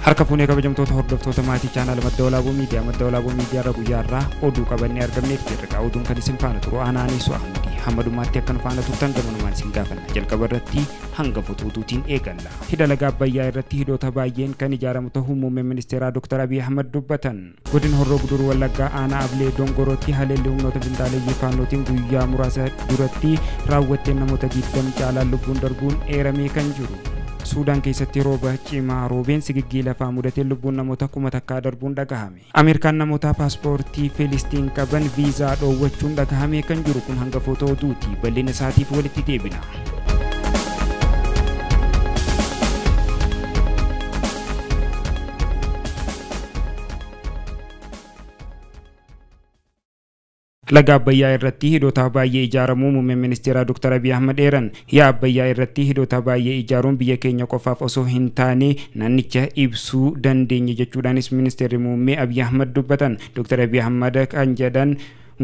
Harka fuunee kabajamtoota hordoftoota maatii chaanaala Madda Walaaboo Miidiyaa Madda Walaaboo Miidiyaa irra guyyaa irraa oduu qabannee argamneef jirra. Oduun kan isin faana turu Anaaniisu Ahmadi. Hamma dhumaatti akka nu faana turtan gamanumaan isin gaafanna. Jalqaba irratti hanga futuutuutiin eegalla. Hidha laga Abbayyaa irratti hidhoota baay'een kan ijaaramu ta'uu muummeen ministeeraa Dr. Abiy Ahmad dubbatan. Godina Horroo Guduruu Wallaggaa aanaa Ablee Dongorootti haleelli humnoota finxaaleeyyii faannootiin guyyaa muraasa duratti raawwatteen namoota 20 caalaan lubbuun darbuun eeramee kan jiru. Suudaan keessatti rooba cimaa roobeen sigiggii lafaa mudatee lubbuun namoota 1000 darbuun dhagahame. Ameerikaan namoota paaspoortii Filistiin qaban viizaa dhoowwachuun dhagahame kan jiru kun hanga footoo oduuti. Bal'ina isaatiif walitti deebina. Laga Abbayyaa irratti hidhoota baay'ee ijaaramuu muummeen ministeeraa Dr. Abiy Ahmad eeran. Yaa Abbayyaa irratti hidhoota baay'ee ijaaruun biyya keenya qofaaf osoo hin taane naannicha ibsuu dandeenye jechuudhaanis ministeerri muummee Abiy Ahmad dubbatan. Dr. Abiy Ahmad kan jedhan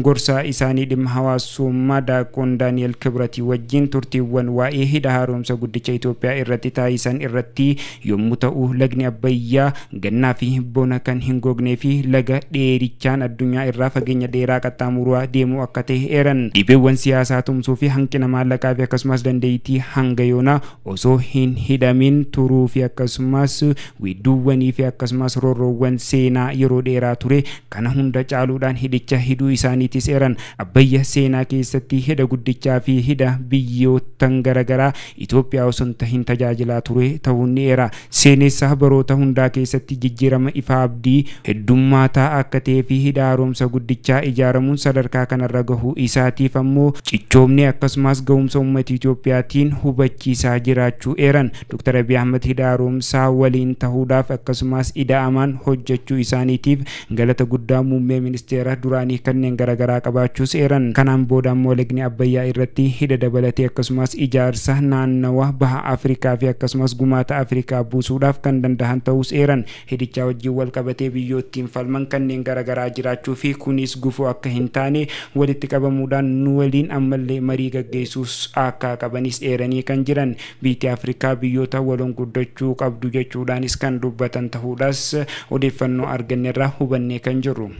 gorsaa isaanii dhimma hawaasummaa Daaqoon Daani'el Kibratii wajjin turtiiwwan waa'ee hidha haaromsa guddicha Itoophiyaa irratti taasisan irratti yommuu ta'u lagni Abbayyaa gannaa fi bona kan hin gognee fi laga dheerichaan addunyaa irraa fageenya dheeraa qaxxaamuraa deemuu akka ta'e eeran. Dhibeewwan siyaasaa tumsuu fi hanqina maallaqaa fi akkasumas dandeettii hanga yoonaa osoo hin hidhamin turuu fi akkasumas wiidduuwwanii fi akkasumas roorroowwan seenaa yeroo dheeraa ture kana hunda caaluudhaan hidhicha hidhuu isaanii isaaniitis eeran. Abbayya seenaa keessatti hidha guddichaa fi hidha biyyoottan garaagaraa Itoophiyaa osoo hin tajaajilaa ture ta'uun ni eera. Seenessa baroota hundaa keessatti jijjiirama ifa abdii heddummaataa akka ta'ee fi hidha haaromsa guddichaa ijaaramuun sadarkaa kanarra gahuu isaatiif ammoo cichoomni akkasumas gahumsa uummata Itoophiyaatiin hubachiisaa jiraachuu eeran. Dr. Abiy Ahmad hidha haaromsaa waliin ta'uudhaaf akkasumas ida'amaan hojjechuu isaaniitiif galata guddaa muummee ministeera duraanii kanneen garaagaraa qabaachuus eeran. Kanaan booda ammoo lagni Abbayyaa irratti hidha dabalatee akkasumas ijaarsa naannawa baha Afrikaa fi akkasumas gumaata Afrikaa buusuudhaaf kan danda'an ta'uus eeran. Hidhichaa wajjin wal qabatee biyyoottiin falman kanneen garaagaraa jiraachuu fi kunis gufuu akka hin taane walitti qabamuudhaan nu waliin ammallee marii gaggeessuus akka qabanis eeranii kan jiran. Biyyi Afrikaa biyyoota waloon guddachuu qabdu jechuudhaanis kan dubbatan ta'uudhaas odeeffannoo arganneerraa hubannee kan jirru.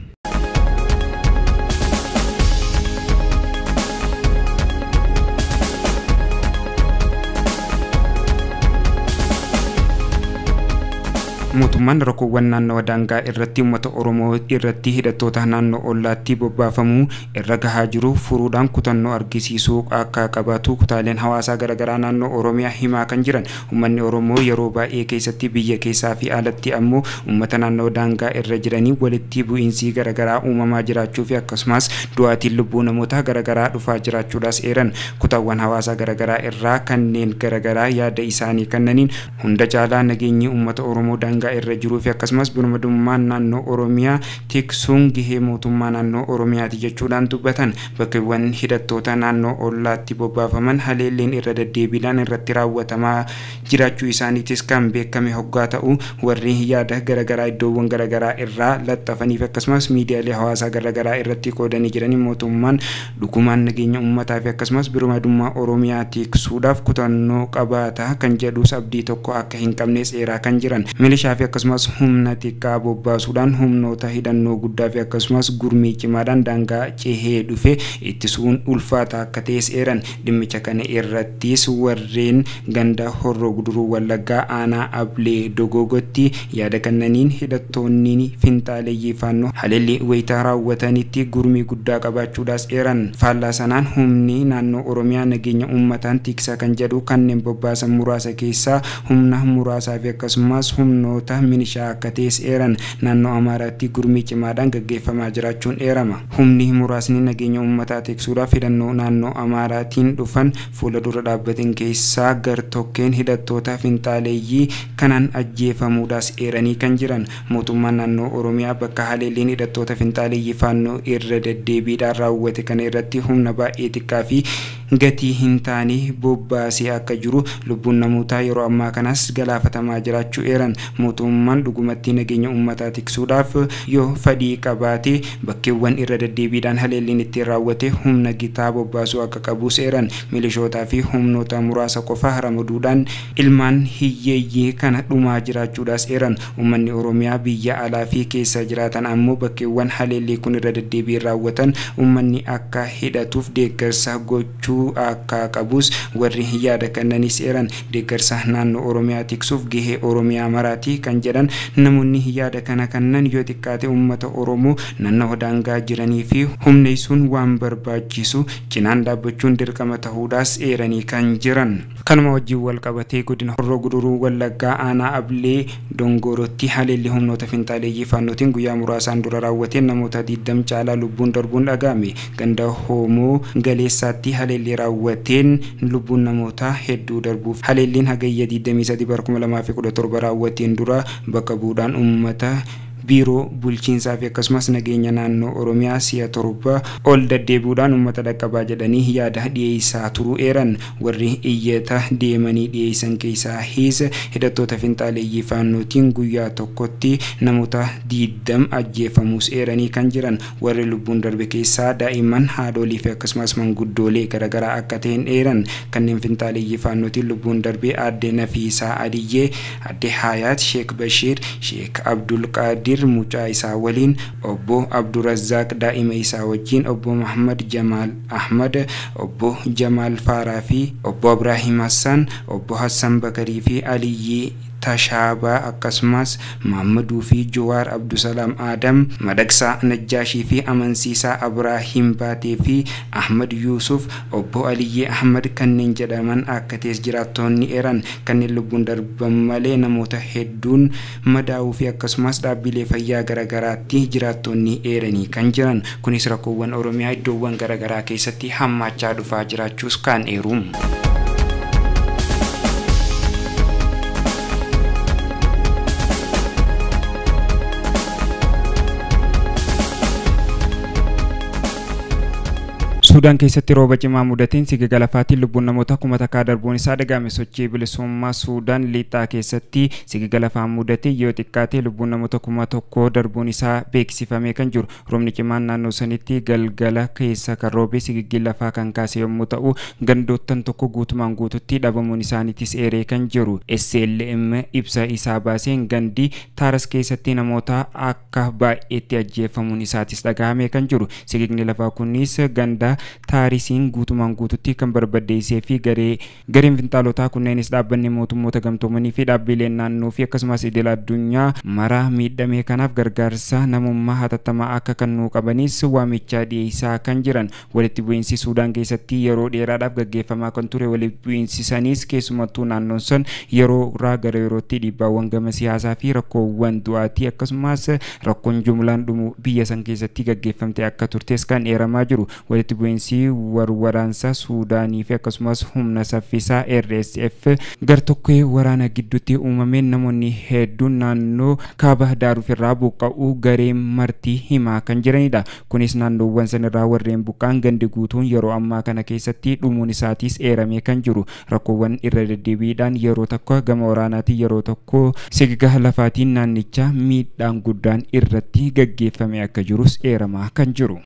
Mootummaan rakkoowwan naannawa daangaa irratti uummata Oromoo irratti hidhattoota naannoo ollaatti bobbaafamuu irra gahaa jiru furuudhaan kutannoo argisiisuu akka qabaatu kutaaleen hawaasaa garaagaraa naannoo Oromiyaa himaa kan jiran. Uummanni Oromoo yeroo baay'ee keessatti biyya keessaa fi alatti ammoo uummata naannoo daangaa irra jiranii walitti bu'iinsi garaagaraa uumamaa jiraachuu fi akkasumas du'aatiin lubbuu namoota garaagaraa dhufaa jiraachuudhaas eeran. Kutaawwan hawaasaa garaagaraa irraa kanneen garaagaraa yaada isaanii kennaniin hunda caalaa nageenyi uummata Oromoo daangaa irra jiruu fi akkasumas birmadummaan naannoo Oromiyaa tiksuun gahee mootummaa naannoo Oromiyaati jechuudhaan dubbatan. Bakkeewwan hidhattoota naannoo ollaatti bobbaafaman haleelleen irra deddeebiidhaan irratti raawwatamaa jiraachuu isaaniitis kan beekame hoggaa ta'u warri yaada garaagaraa iddoowwan garaagaraa irraa laxxafanii fi akkasumas miidiyaalee hawaasaa garaagaraa irratti qoodanii jiranii mootummaan dhugumaan nageenya uummataa fi akkasumas birmadummaa Oromiyaa tiksuudhaaf kutannoo qabaata kan jedhus abdii tokko akka hin qabnes eeraa kan jiran. Milishaa fi akkasumas humna xiqqaa bobbaasuudhaan humnoota hidhannoo guddaa fi akkasumas gurmii cimaadhaan daangaa cehee dhufe ittisuun ulfaata akka ta'es eeran. Dhimmicha kana irrattis warreen ganda Horroo Guduruu Wallaggaa aanaa Ablee Dogogotti yaada kennaniin hidhattoonni finxaaleeyyii faannoo haleelli wayitaa raawwatanitti gurmii guddaa qabaachuudhaas eeran. Faallaa sanaan humni naannoo Oromiyaa nageenya uummataan tiksa kan jedhu kanneen bobbaasan muraasa keessaa humna muraasaa fi akkasumas humnoota milishaa akka ta'es eeran. Naannoo Amaaraatti gurmii cimaadhaan gaggeeffamaa jiraachuun eerama. Humni muraasni nageenya uummataa tiksuudhaaf hidhannoo naannoo Amaaraatiin dhufan fuula dura dhaabbatan keessaa gartokkeen hidhattoota finxaaleeyyii kanaan ajjeefamuudhaas eeranii kan jiran. Mootummaan naannoo Oromiyaa bakka haleelliin hidhattoota finxaaleeyyii faannoo irra deddeebiidhaan raawwate kana irratti humna baay'ee xiqqaa fi gatii hin taane bobbaasee akka jiru lubbuun namootaa yeroo ammaa kanas galaafatamaa jiraachuu eeran. Mootummaan dhugumatti nageenya uummataa tiksuudhaaf yoo fedhii qabaate bakkeewwan irra deddeebiidhaan haleelliin ittiin raawwate humna gitaa bobbaasuu akka qabus eeran. Milishootaa fi humnoota muraasa qofa ramaduudhaan ilmaan hiyyeeyyii kana dhumaa jiraachuudhaas eeran. Uummanni Oromiyaa biyya alaa fi keessa jiraatan ammoo bakkeewwan haleellii kun irra deddeebiin raawwatan uummanni akka hidhatuuf deeggarsa gochuu akka qabus warri yaada kennanis eeran. Deeggarsa naannoo Oromiyaa tiksuuf gahee Oromiyaa maraati kan jedhan namoonni yaada kana kennan yoo xiqqaate uummata Oromoo naannoo daangaa jiranii fi humneessuun waan barbaachisu cinaan dhaabbachuun dirqama ta'uudhaas eeranii kan jiran. Kanuma wajjin wal qabatee godina Horroo Guduruu Wallaggaa aanaa Ablee Dongorootti haleelli humnoota finxaaleeyyii faannootiin guyyaa muraasaan dura raawwateen namoota 20 caalaa lubbuun darbuun dhaga'ame. Ganda Hoomoo Galeessaatti haleelli raawwateen lubbuun namoota hedduu darbuuf haleelliin hagayya 23 bara 2017 raawwateen dura bakka bu'uudhaan uummata biiroo bulchiinsaa fi akkasumas nageenya naannoo Oromiyaa si'a 7 ol deddeebi'uudhaan uummata dhaqqabaa jedhanii yaada dhiyeessaa turuu eeran. Warri iyyata deemanii dhiyeessan keessaa hiisa hidhattoota finxaaleeyyii faannootiin guyyaa tokkotti namoota 20 ajjeefamuus eeranii kan jiran. Warri lubbuun darbe keessaa daa'imman, haadholii fi akkasumas manguddoolee garaagaraa akka ta'an eeran. Kanneen finxaaleeyyii faannootiin lubbuun darbe aadde Nafiisaa Adiyyee, aadde Hayaat Sheek Bashiir, Sheek Abdul Qaadir mucaa isaa waliin, obbo Abdurrazzaaq daa'ima isaa wajjin, obbo Muhammad Jamaal Ahmad, obbo Jamaal Faaraa fi obbo Ibrahim Hassan, obbo Hassan Bakarii fi Aliyyii Tashaabaa akkasumas Mahammaduu fi Jawaar Abdusalaam Adam, Madaqsaa Najjaashii fi Amansiisaa Abrahiim Baatee fi Ahmad Yuusuf, obbo Aliyyee Ahmad kanneen jedhaman akka ta'es jiraattonni eeran. Kanneen lubbuun darban malee namoota hedduun madaa'uu fi akkasumas dhaabbilee fayyaa garaagaraatti jiraattonni eeranii kan jiran. Kunis rakkoowwan Oromiyaa iddoowwan garaagaraa keessatti hammaachaa dhufaa jiraachuus kan eeru. Suudaan keessatti rooba cimaa mudateen sigiga lafaatiin lubbuun namoota 1000 darbuun isaa dhaga'ame. Sochii bilisummaa Suudaan lixaa keessatti sigiga lafaa mudate yoo xiqqaate lubbuun namoota 1000 darbuun isaa beeksifamee kan jiru. Roobni cimaan naannoo sanitti galgala keessa kan roobe sigiggi lafaa kan kaase yommuu ta'u gandoottan tokko guutumaan guututti dhabamuun isaaniitis eeree kan jiru. SLM ibsa isaa baaseen gandi Taaras keessatti namoota akka baay'eetti ajjeefamuun isaatis dhaga'amee kan jiru. Sigigni lafaa kunis ganda Taarisiin guutumaan guututti kan barbadeessee fi gareen finxaalotaa kunneenis dhaabbanni mootummoota gamtoomanii fi dhaabbileen naannoo fi akkasumas idil addunyaa mara miidhamee kanaaf gargaarsa namummaa hatattamaa akka kennuu qabanis waamicha dhiyeessaa kan jiran. Walitti bu'iinsi Suudaan keessatti yeroo dheeraadhaaf gaggeeffamaa kan ture walitti bu'iinsi saniis keessumattuu naannoon sun yeroo irraa gara yerootti dhiibbaawwan gama siyaasaa fi rakkoowwan du'aatii akkasumas rakkoon jumlaan dhumu biyya san keessatti gaggeeffamte akka turtes kan eeramaa jiru. Walitti bu'iinsi warwaraansa Suudaanii fi akkasumas humna saffisaa RSF gartokkee waraana gidduutti uumameen namoonni hedduun naannoo kaaba Daaruuf irraa buqqa'uu garee martii himaa kan jiranidha. Kunis naannoowwan sanirraa warreen buqqa'an gandi guutuun yeroo ammaa kana keessatti dhumuun isaatiis eeramee kan jiru. Rakkoowwan irra deddeebiidhaan yeroo tokko gama waraanaatiin yeroo tokko sigiga lafaatiin naannicha miidhaan guddaan irratti gaggeeffame akka jirus eeramaa kan jiru.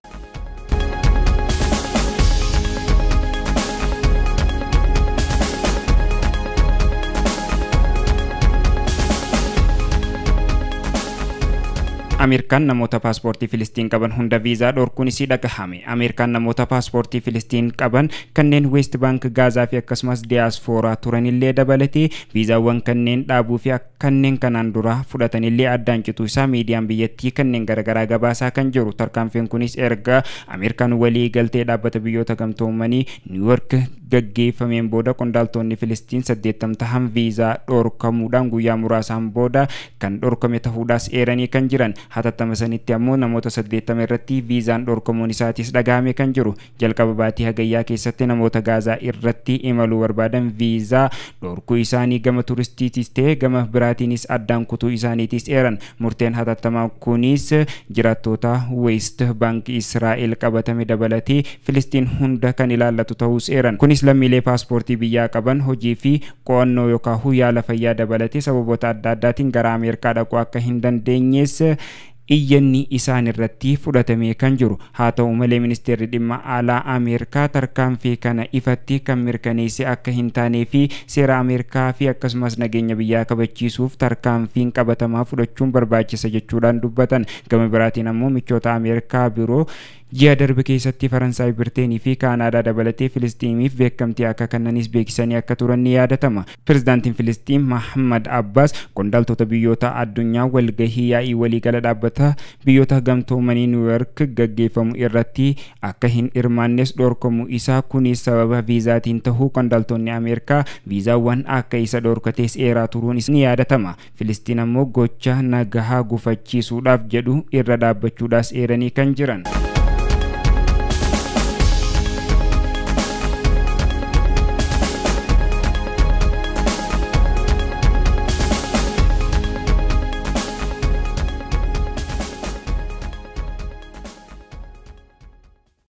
Ameerikaan namoota paaspoortii Filistiin qaban hunda viizaa dhorkuun isii dhagahame. Ameerikaan namoota paaspoortii Filistiin qaban kanneen West Bank, Gaazaa fi akkasumas diyaaspooraa turanillee dabalatee viizaawwan kanneen dhaabuu fi kanneen kanaan dura fudhatanillee addaan cituu isaa miidiyaan biyyattii kanneen garaagaraa gabaasaa kan jiru. Tarkaanfiin kunis erga Ameerikaan walii galtee dhaabbata biyyoota gamtoomanii Niw Yoork gaggeeffameen booda qondaaltonni Filistiin 80 tahan viizaa dhorkamuudhaan guyyaa muraasaan booda kan dhorkame ta'uudhaas eeranii kan jiran. Hatattama sanitti ammoo namoota 80 irratti viizaan dhorkamuun isaatis dhagahame kan jiru. Jalqaba baatii Hagayyaa keessatti namoota Gaazaa irratti imaluu barbaadan viizaa dhorkuu isaanii gama turistiitis ta'e gama biraatiinis addaan kutuu isaaniitis eeran. Murteen hatattamaa kunis jiraattota West Bank Israa'el qabatame dabalatee Filistiin hunda kan ilaallatu ta'uus eeran. Kunis lammiilee paaspoortii biyyaa qaban hojii fi qo'annoo yookaan yaala fayyaa dabalatee sababoota adda addaatiin gara Ameerikaa dhaquu akka hin dandeenyees iyyanni isaan irratti fudhatamee kan jiru. Haa ta'u malee, ministeerri dhimma alaa Ameerikaa tarkaanfii kana ifatti kan mirkaneesse akka hin taanee fi seera Ameerikaa fi akkasumas nageenya biyyaa kabachiisuuf tarkaanfiin qabatamaa fudhachuun barbaachisa jechuudhaan dubbatan. Gama biraatiin ammoo michoota Ameerikaa biroo ji'a darbe keessatti Faransaay, Birteenii fi Kaanaadaa dabalatee Filistiimiif beekamtii akka kennanis beeksisanii akka turan ni yaadatama. Pirezidaantiin Filistiin Mahammad Abbaas qondaaltota biyyoota addunyaa walgahii yaa'ii waliigala dhaabbata biyyoota gamtoomanii Niw Yoork gaggeeffamu irratti akka hin hirmaannes dhorkamu isaa, kunis sababa viizaatiin tahuu qondaaltonni Ameerikaa viizaawwan akka isa dhorkates eeraa turuun ni yaadatama. Filistiin ammoo gocha nagahaa gufachiisuudhaaf jedhu irra dhaabbachuudhaas eeranii kan jiran.